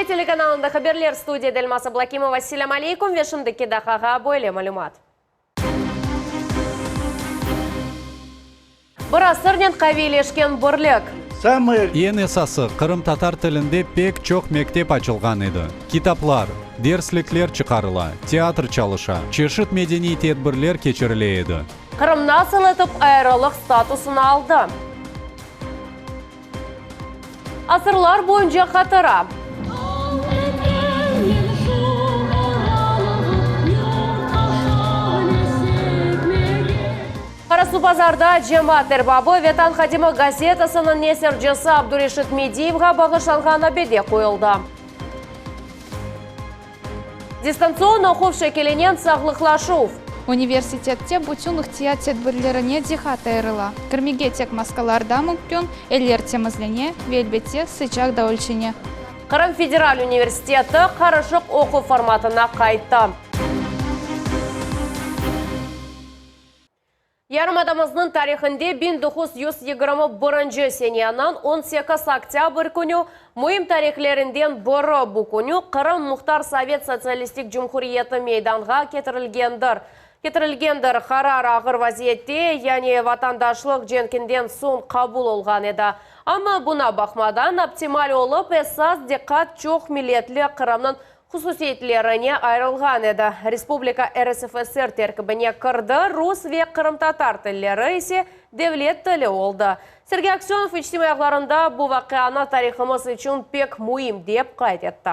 Rusiye telekanalında haberler, studiyada Elmaz Ablakimova. Selâm aleykum ve şimdiki daqqağa böyle malümat. Bir asırnen qaviyleşken birlik. Eñ esası, qırımtatar tilinde pek çoq mektep açılğan edi, kitaplar, derslikler çıqarıla, teatr çalışa, çeşit medeniy tedbirler keçirile edi. Qırım nasıl etip ayrılıq statusını aldı? Asırlar boyunca hatıra. Qarasuvbazarda cemaat erbabı, Vetan hadimi gazetasınıñ nesircisi Abdureşit Mediyevğa bağışlanğan abide qoyuldı. Distantsion oquv şekilinen sağlıqlaşuv. Universitette bütün ihtiyat tedbirlerine diqqat ayırıla, kirmege tek maskalarda mümkün, eller temizlene ve, elbette, sıcaq da ölçene. Qırım federal universiteti qarışıq oquv formatına qayttı. Yarımadamıznıñ tarihinde 1921 seneniñ 18 oktâbr künü müim tarihlerinden biri, bu künü Qırım Muhtar Sovet Sotsialistik Cumhuriyeti meydanğa ketirilgendir. Ketirilgendir. Qarar ağır vaziyette, yani vatandaşlıq cenkinden soñ qabul olğan edi. Amma buna baqmadan, optimal olıp, esas diqqat çoq milletli Qırımnıñ hususiyetlerine ayırılğan edi. Respublika RSFSR terkibine kirdi, rus ve qırımtatar tilleri ise devlet tili oldı. Sergey Aksönov içtimaiy ağlarında bu vaqianı tarihımız içün pek müim dep qayd etti.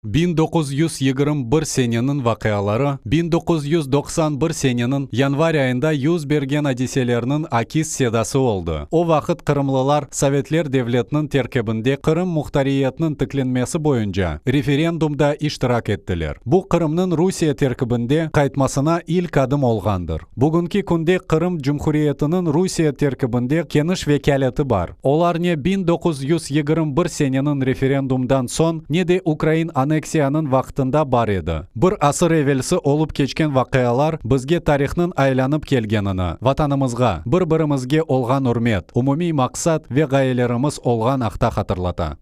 1921 seneniñ vaqiaları 1991 seneniñ yanvar ayında yüz bergen adiselerniñ akis sedası oldı. O vaqıt qırımlılar Sovetler devletiniñ terkibinde Qırım muhtariyetiniñ tiklenmesi boyunca referendumda iştirak ettiler. Bu Qırımnıñ Rusiye terkibinde qaytmasına ilk adım olğandır. Bugünki künde Qırım Cumhuriyetiniñ Rusiye terkibinde keniş vekâleti bar. Olar ne 1921 seneniñ referendumdan soñ, ne de ukrain aneksiyanıñ vaqtında bar edi. Bir asır evelsi olıp keçken vaqialar bizge tarihnıñ aylanıp kelgenini, Vatanımızğa, bir-birimizge olğan ürmet, umumiy maqsat ve ğayelerimiz olğan aqta hatırlata.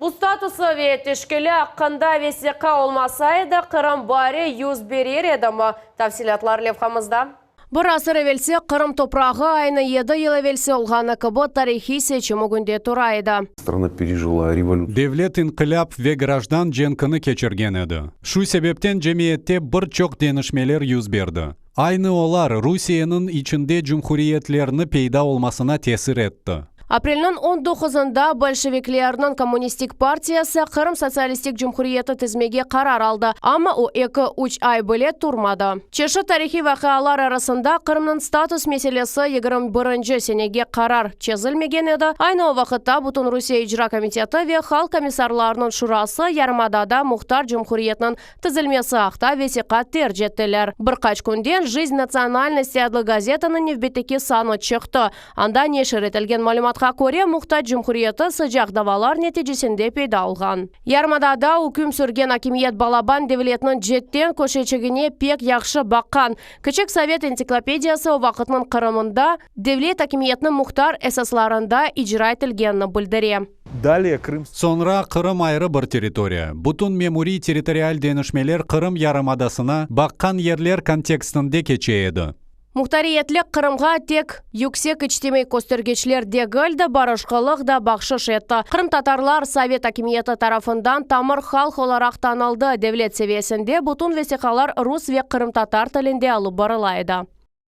Bu statusı ve teşkili aqqında vesiqa olmasa edi, Qırım baari yüz berer edimi? Tafsilâtlar levhamızda. Bir asır evelsi Qırım toprağı aynı yedi yıl evelsi olğanı kibi tarihiy seçim ögünde tura edi. Strana perejila revolütsiyu. Devlet inqilâp ve grajdan cenkini keçirgen edi. Şu sebepten cemiyette bir çoq deñişmeler yüz berdi. Aynı olar Rusiyeniñ içinde cumhuriyetlerni peyda olmasına tesir etti. Aprelniñ on doquzında bolşeviklerniñ Kommunistik partiyası Qırım Sotsialistik Cumhuriyeti tizmege qarar aldı, amma o eki, üç ay bile turmadı. Çeşit tarihiy vaqialar arasında Qırımnıñ status meselesi 21-nci senege qarar çezilmegen edi, aynı o vaqıtta Bütünrusiye İcra komiteti ve Halq komissarlarınıñ şurası yarımadada muhtar cumhuriyetniñ Tizilmesi aqta vesiqa terc ettiler. Bir qaç künden Jizn natsionalnosti adlı gazetanıñ nevbetteki sanı çıqtı. Anda neşir etilgen malümatqa köre, Muhtac Cumhuriyeti sıcaq davalar neticesinde peyda olğan. Yarımadada üküm sürgen akimiyet balaban devletniñ cetten köşeçigine pek yahşı baqqan. Kiçik sovet entsiklopediyası o vaqıtnıñ Qırımında devlet akimiyetiniñ muhtar esaslarında icra etilgenini bildire. Dalее Krım. Soñra Qırım ayrı bir territoriya. Bütün memuriy-territorial deñişmeler Qırım yarımadasına baqqan yerler kontekstinde keçe edi. Muhtariyetlik Qırımğa tek yüksek içtimaiy köstergiçler degil de, barışqılıq da bahşış etti. Qırımtatarlar sovet akimiyeti tarafından tamır halq olaraq tanıldı, devlet seviyesinde bütün vesiqalar rus ve qırımtatar tilinde alıp barıla edi.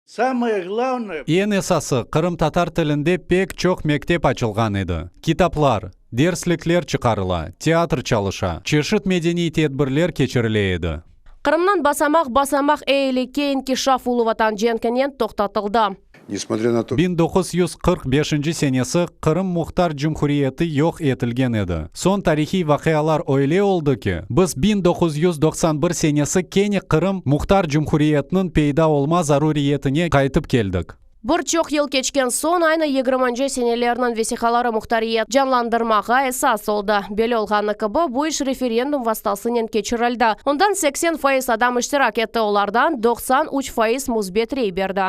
Samoye glavnoye. Eñ esası, qırımtatar tilinde pek çoq mektep açılğan edi, kitaplar, derslikler çıqarıla, teatr çalışa, çeşit medeniy tedbirler keçirile edi. Qırımnıñ basamaq-basamaq eyilikke inkişaf Ulu Vatan cenkinen toqtatıldı. Nesmotrâ na to. 1945 senesi Qırım Muhtar Cumhuriyeti yoq etilgen edi. Soñ tarihiy vaqialar öyle oldı ki, biz 1991 senesi kene Qırım Muhtar Cumhuriyetiniñ peyda olma zaruriyetine qaytıp keldik. Bir çoq yıl keçken soñ, aynı yigirminci senelerniñ vesiqaları muhtariyet canlandırmağa esas oldı. Belli olğanı kibi, bu iş referendum vastasınen keçirildi. Ondan 80% adam iştirak etti, olardan 93% müsbet rey berdi.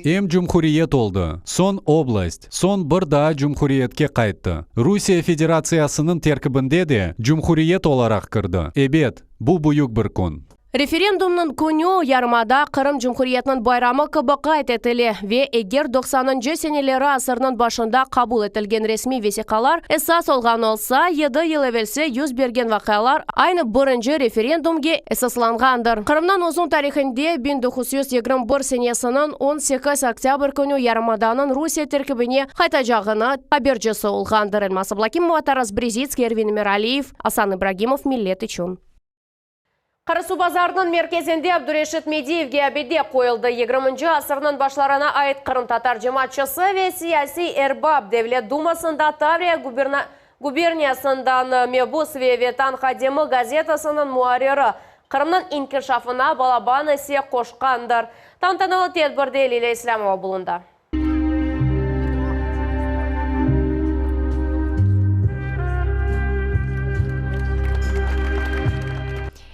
Em cumhuriyet oldı, soñ oblast, soñ bir daa cumhuriyetke qayttı. Rusiye Federatsiyasınıñ terkibinde de cumhuriyet olaraq kirdi. Ebet, bu büyük bir kün. Referendumnıñ künü yarımada Qırım Cumhuriyetiniñ bayramı kibi qayd etile ve eger doqsanıncı seneleri asırnıñ başında qabul etilgen resmiy vesiqalar esas olğan olsa, yedi yıl evelsi yüz bergen vaqialar aynı birinci referendumge esaslanğandır. Qırımnıñ uzun tarihinde 1921 senesiniñ 18 oktâbr künü yarımadanıñ Rusiye terkibine qaytacağını habercisi olğandır. Elmaz Ablâkimova, Taras Brezitskiy, Ervin Emiraliyev, Asan İbragimov, Millet içün. Qarasuvbazarnıñ merkezinde Abdureşit Mediyevge abide qoyuldı. Yigirminci asırnıñ başlarına ait qırımtatar cemaatçısı ve siyasiy erbap, Devlet Dumasında Tavriya guberniyasından mebus ve Vetan hadimi gazetasınıñ muarriri, Qırımnıñ inkişafına balaban isse qoşqandır. Tantanalı tedbirde Lilâ İslâmova bulundı.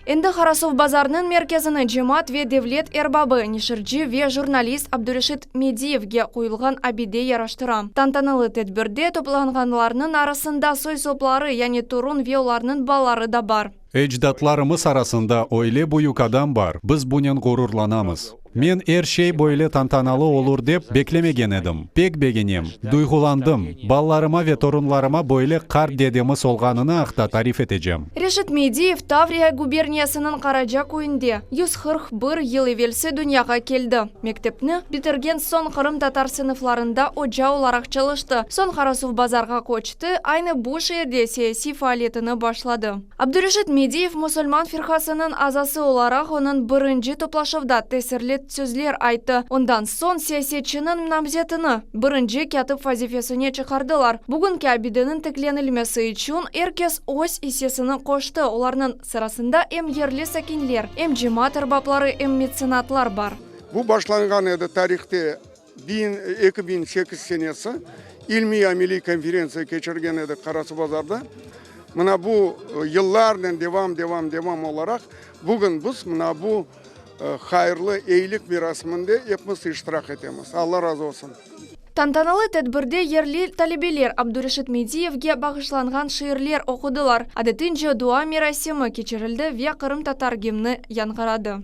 Endi Qarasuvbazarnıñ merkezini cemaat ve devlet erbabı, neşirci ve jurnalist Abdureşit Mediyevge qoyulğan abide yaraştıra. Tantanalı tedbirde toplanğanlarnıñ arasında soy-sopları, yani torun ve olarnıñ balaları da bar. Ecdatlarımız arasında öyle büyük adam bar, biz bunen ğururlanamız. Men er şey böyle tantanalı olur dep beklemegen edim. Pek begenem, duyğulandım. Balalarıma ve torunlarıma böyle qart dedemiz olğanını aqta tarif etecem. Reşit Mediyev Tavriya guberniyasınıñ Qaraca köyünde 141 yıl evelsi dünyağa keldi. Mektepni bitirgen soñ qırımtatar sınıflarında oca olaraq çalıştı, soñ Qarasuvbazarğa köçti, aynı bu şeerde siyasiy faaliyetini başladı. Abdureşit Mediyev musulman firqasınıñ azası olaraq onıñ birinci toplaşuvda tesirli sözler ayttı. Ondan soñ siyasetçiniñ namzetini birinci kâtip vazifesine çıqardılar. Bugünki abideniñ tiklenilmesi içün er kes öz issesini qoştı, olarnıñ sırasında em yerli sakinler, em cemaat erbapları, em metsenatlar bar. Bu başlanğan edi tarihte 2008 senesi ilmiy-ameliy konferentsiya keçirgen edik Qarasuvbazarda. Mına bu yıllarnen devam, devam, devam olaraq bugün biz mına bu hayırlı eyilik merasiminde epimiz iştirak etemiz. Alla razı olsun. Tantanalı tedbirde yerli talebeler Abdureşit Mediyevge bağışlanğan şiirler oqudılar. Adetince dua merasimi keçirildi ve qırımtatar gimni yañğıradı.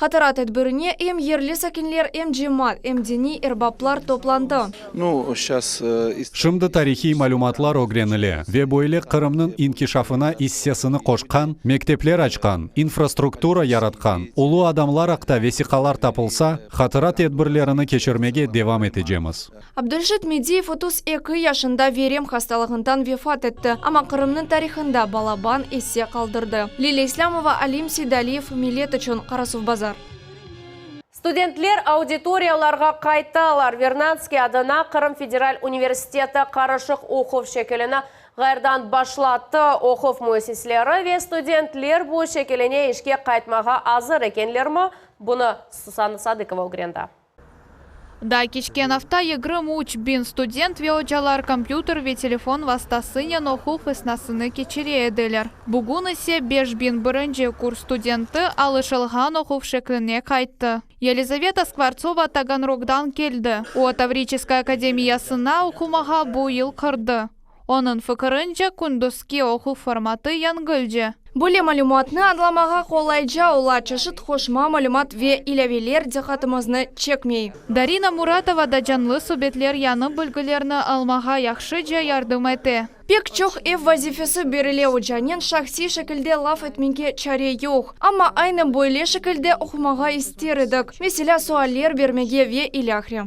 Hatıra tedbirine em yerli sakinler, em cemaat, em diniy erbaplar toplandı. Şimdi tarihiy malümatlar ögrenile ve böyle Qırımnıñ inkişafına issesini qoşqan, mektepler açqan, infrastruktura yaratqan ulu adamlar aqta vesiqalar tapılsa, hatıra tedbirlerini keçirmege devam etecemiz. Abdureşit Mediyev 32 yaşında verem hastalığından vefat etti, amma Qırımnıñ tarihında balaban isse qaldırdı. Lilâ İslâmova, Alim Seydaliyev, Millet içün, Qarasuvbazar. Studentler auditoriyalarğa qaytalar. Vernadskiy adına Qırım federal universiteti qarışıq oquv şekilini ğayrıdan başlattı. Oquv müessiseleri ve studentler bu şekiline işke qaytmağa azır ekenlermi? Bunı Susanna Sadıkova ögrendi. Daa keçken afta 23 biñ student ve ocalar kompyuter ve telefon vastasınen oquv esnasını keçire ediler. Bugün ise 5001 kurs studenti alışılğan oquv şekline qayttı. Yelizaveta Skvortsova Taganrogdan keldi. O, Tavriçeskaya akademiyasına oqumağa bu yıl kirdi. Onıñ fikirince kündüzki oquv formatı yengilce. Böyle malümatnı añlamağa qolayca ola, çeşit qoşma malümat ve ilâveler diqqatımıznı çekmey. Darina Muratova da canlı subetler yañı bilgilerni almağa yahşıca yardım ete. Pek çoq ev vazifesi berile ocanen şahsiy şekilde laf etmege çare yoq. Amma aynı böyle şekilde oqumağa ister edik. Meselâ, sualler bermege ve ilâhre.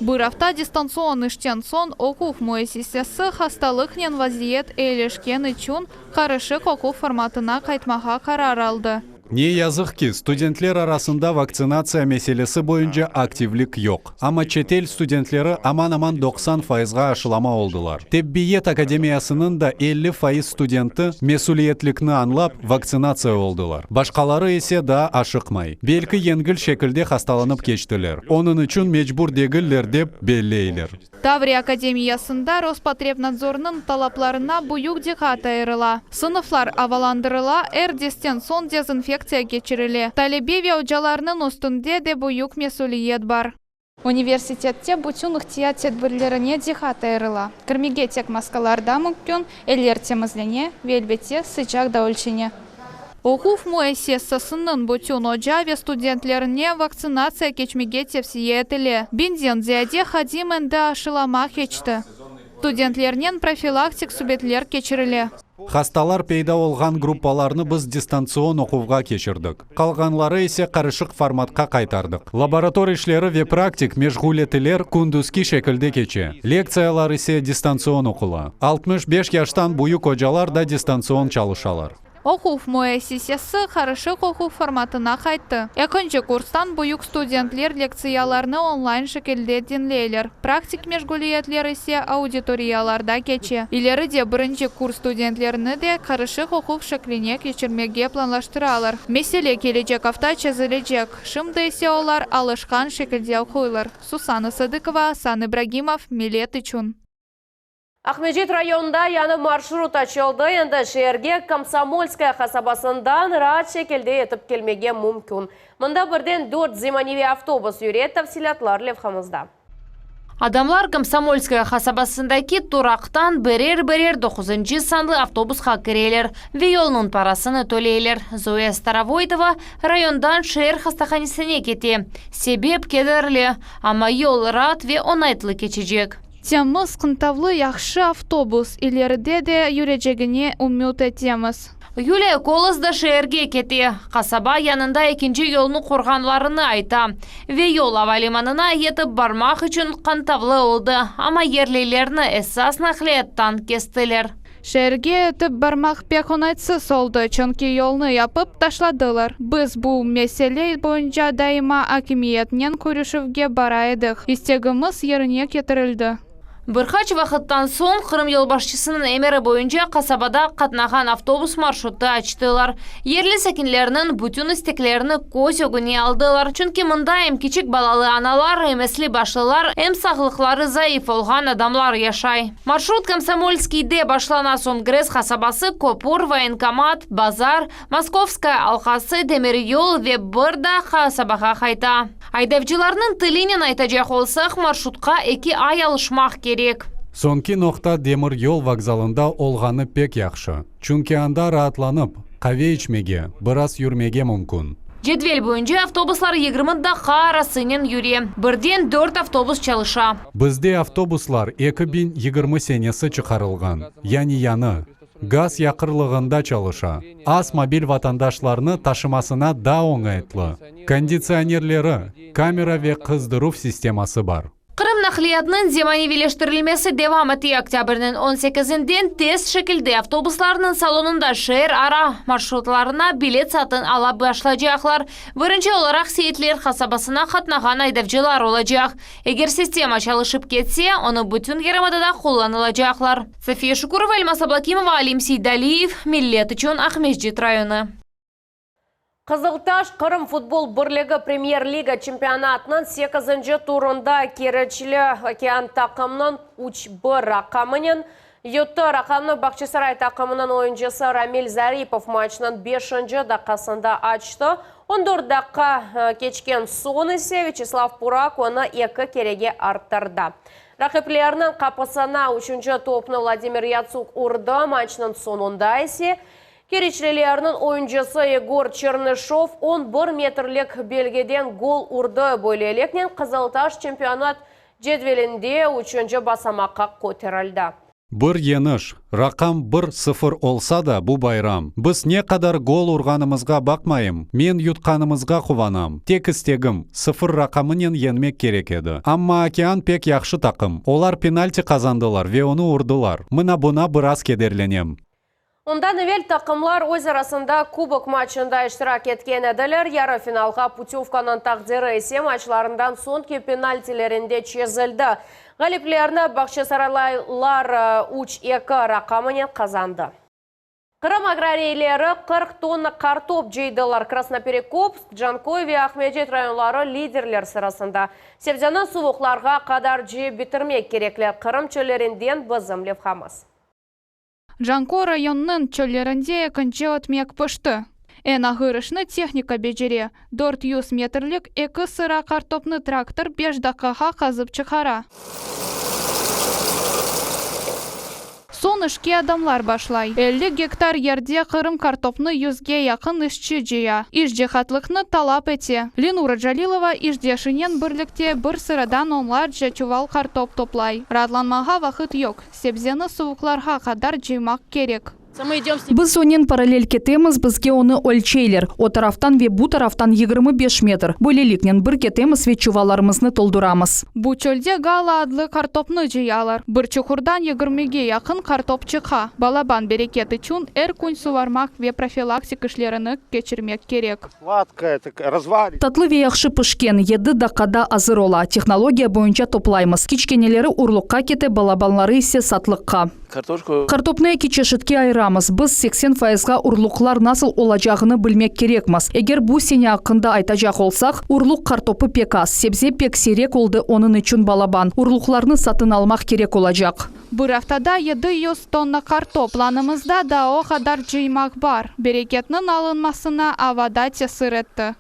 Bir afta distantsion işten soñ oquv müessisesi hastalıqnen vaziyet eyileşken içün qarışıq oquv formatına qaytmağa qarar aldı. Ne yazıq ki, studentler arasında vaktsinatsiya meselesi boyunca aktivlik yoq. Amma çetel studentleri aman-aman 90 fayızğa aşılama oldılar. Tebbiyet akademiyasınıñ da 50% studenti mesüliyetlikni añlap, vaktsinatsiya oldılar. Başqaları ise daa aşıqmay. Belki yengil şekilde hastalanıp keçtiler, onıñ içün mecbur degiller dep belleyler. Tavriya akademiyasında Rospotrebnadzornıñ talaplarına büyük diqqat ayırıla. Sınıflar avalandırıla, er dersten soñ dezinfektsiya keçirile. Talebe ve ocalarnıñ üstünde de büyük mesüliyet bar. Universitette bütün ihtiyat tedbirlerine diqqat ayırıla. Kirmege tek maskalarda mümkün, eller temizlene ve, elbette, sıcaq da ölçene. Oquv müessisesiniñ bütün oca ve studentlerine vaktsinatsiya keçmege tevsiye etile. Biñden ziyade hadim endi aşılama keçti. Studentlernen profilaktik subetler keçirile. Hastalar peyda olğan gruppalarnı biz distantsion oquvğa keçirdik, qalğanları ise qarışıq formatqa qaytardıq. Laborator işleri ve praktik meşğuletiler kündüzki şekilde keçe, lektsiyalar ise distantsion oqula. 65 yaştan büyük ocalar da distantsion çalışalar. Oquv müessisesi qarışıq oquv formatına qayttı. Ekinci kurstan büyük studentler lektsiyalarnı online şekilde diñleyler, praktik meşğuliyetler ise auditoriyalarda keçe. İleride birinci kurs studentlerini de qarışıq oquv şekline keçirmege planlaştıralar. Mesele kelecek afta çezilecek, şimdi ise olar alışqan şekilde oquylar. Susana Sadıkova, Asan İbragimov, Millet içün. Aqmescit rayonında yañı marşrut açıldı. Endi şeerge Komsomolskaya qasabasından raat şekilde yetip kelmege mümkün. Mında birden dört zemaneviy avtobus yüre, tafsilâtlar levhamızda. Adamlar Komsomolskaya qasabasındaki turaqtan birer-birer doquzıncı sanlı avtobusqa kireler ve yolnıñ parasını töleyler. Zoya Starovoytova rayondan şeer hastahanesine kete. Sebep kederli, amma yol raat ve oñaytlı keçecek. Temiz, qıntavlı yahşı avtobus, ileride de yürecegine ümüt etemiz. Yuliya Kolos da şeerge kete. Qasaba yanında ekinci yolnı qurğanlarını ayta. Ve yol ava limanına yetip barmaq içün qıntavlı oldı, amma yerlilerni esas naqliyattan kestiler. Şeerge yetip barmaq pek oñaytsız oldı, çünki yolnı yapıp taşladılar. Biz bu mesele boyunca daima akimiyetnen körüşüvge bara edik. İstegimiz yerine ketirildi. Bir qaç vaqıttan soñ Qırım yolbaşçısınıñ emiri boyunca qasabada qatnağan avtobus marşrutı açtılar. Yerli sakinlerniñ bütün isteklerini köz ögüne aldılar, çünki mında em kiçik balalı analar, em esli başlılar, em sağlıqları zayıf olğan adamlar yaşay. Marşrut Komsomolskiyde başlana, soñ GRES qasabası, köpür, voyenkomat, bazar, Moskovskaya alqası, demiryol ve bir daa qasabağa qayta. Aydavcılarnıñ tilinen aytacaq olsaq, marşrutqa eki ay alışmaq kerek. Soñki noqta demiryol vokzalında olğanı pek yahşı, çünki anda raatlanıp, qave içmege, biraz yürmege mümkün. Cedvel boyunca avtobuslar 20 daqqa arasınen yüre. Birden dört avtobus çalışa. Bizde avtobuslar 2020 senesi çıqarılğan, yani yañı, gaz yaqırlığında çalışa. Az mobil vatandaşlarnı taşımasına daa oñaytlı. Konditsionerleri, kamera ve qızdıruv sisteması bar. Qırım naqliyatınıñ zemaneviyleştirilmesi devam ete. Oktâbrniñ on sekizinden test şekilde avtobuslarnıñ salonında şeer ara marşrutlarına bilet satın ala başlaycaqlar. Birinci olaraq Seyitler qasabasına qatnağan aydavcılar olacaq. Eger sistema çalışıp ketse, onı bütün yarımadada qullanılacaqlar. Safiye Şukurova, Elmaz Ablakimova, Alim Seydaliyev, Millet içün Aqmescit rayonı. Qızıltaş Qırım futbol birligi Premyer-liga çempionatınıñ sekizinci turında Keriçli Okean taqımınıñ 3-1 raqamınen yuttı. Raqamnı Bağçasaray taqımınıñ oyuncısı Ramil Zaripov maçnıñ beşinci daqqasında açtı. 14 daqqa keçken soñ ise Vyaçeslav Purak onı eki kerege arttırdı. Raqiplerniñ qapısına üçünci topnı Vladimir Yatsük urdı. Maçnıñ soñunda ise Keriçlilerniñ oyuncısı Yegor Çernışov 11 metrlik belgeden gol urdı. Böyleliknen Qızıltaş çempionat cedvelinde üçünci basamaqqa köterildi. Bir yeñiş, raqam 1-0 olsa da, bu bayram. Biz ne qadar gol urğanımızğa baqmayım, men yutqanımızğa quvanam. Tek istegim, sıfır raqamınen yeñmek kerek edi. Amma Okean pek yahşı taqım. Olar penalti qazandılar ve onı urdılar. Mına buña biraz kederlenem. Ondan evel taqımlar öz arasında kubok matçında iştirak etken ediler. Yarı finalğa putövkanıñ taqdiri ise matçlarından soñki penaltilerinde çezildi. Ğaliplerni bağçasaraylılar üç-eki raqamınen qazandı. Qırım agrariyleri 40 tonna qartop cıydılar. Krasnoperekopsk, Canköy ve Aqmescit rayonları liderler sırasında. Sebzeni suvuqlarğa qadar cıyıp bitirmek kerekler. Qırım çöllerinden bizim levhamız. Canköy rayonınıñ çöllerinde ekinci ötmek pişti. Eñ ağır işni tehnika becere. 400 metrlik eki sıra qartopnı traktor beş daqqağa qazıp çıqara. Soñ işke adamlar başlay. 50 gektar yerde Qırım qartopnı yüzge yaqın işçi cıya. İş cihatlıqnı talap ete. Lenura Calilova işdeşinen birlikte bir sıradan onlarca çuval qartop toplay. Raatlanmağa vaqıt yoq, sebzeni suvuqlarğa qadar cıymaq kerek. Biz onen parallel ketemiz, bizge onı ölçeyler, o taraftan ve bu taraftan 25 metr. Böyleliknen bir ketemiz ve çuvallarımıznı tolduramız. Bu çölde Gala adlı qartopnı cıyalar. Bir çuqurdan yigirmige yaqın qartop çıqa. Balaban bereket içün er kün suvarmaq ve profilaktik işlerini keçirmek kerek. Tatlı ve yahşı pişken, yedi daqqada azır ola. Tehnologiya boyunca toplaymız. Kiçkeneleri urluqqa kete, balabanları ise satlıqqa. Qartopnı eki çeşitke ayıramız. Biz 80 fayızğa urluqlar nasıl olacağını bilmek kerekmiz. Eger bu sene aqqında aytacaq olsaq, urluq qartopı pek az, sebze pek siyrek oldı, onıñ içün balaban urluqlarnı satın almaq kerek olacaq. Bir aftada 700 tonna qartop, planımızda da o qadar cıymaq bar. Bereketniñ alınmasına ava da tesir etti.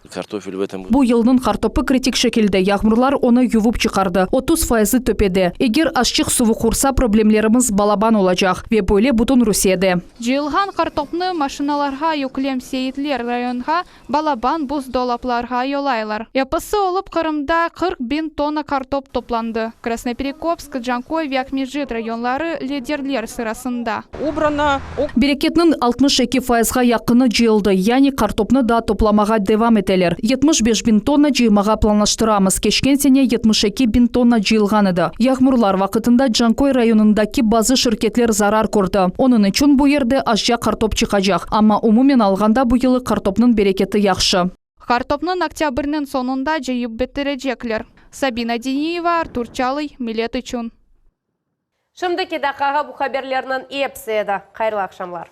Bu yılnıñ qartopı kritik şekilde, yağmurlar onı yuvıp çıqardı, 30 fayızı töpede. Eger azçıq suvuq ursa, problemlerimiz balaban olacaq. Ve böyle bütün Rusiyede. Cıyılğan qartopnı maşinalarğa yüklem Seyitler rayonğa balaban buzdolaplarğa yollaylar. Episi olıp Qırımda 40 biñ tonna qartop toplandı. Krasnoperekopsk, Canköy ve Aqmescit rayonları liderler sırasında. Bereketniñ 62 fayızğa yaqını cıyıldı, yani qartopnı daa toplamağa devam eteler. 75 biñ tonna cıymağa planlaştıramız, keçken sene 72 biñ tonna cıyılğan edi. Yağmurlar vaqıtında Canköy rayonındaki bazı şirketler zarar kördi, onıñ içün bu yerde azca qartop çıqacaq, amma umumen alğanda bu yılı qartopnıñ bereketi yahşı. Qartopnı oktâbrniñ soñunda cıyıp bitirecekler. Sabina Diniyeva, Artur Çalıy, Millet içün. Şimdiki daqqağa bu haberlerniñ episi edi. Hayırlı aqşamlar.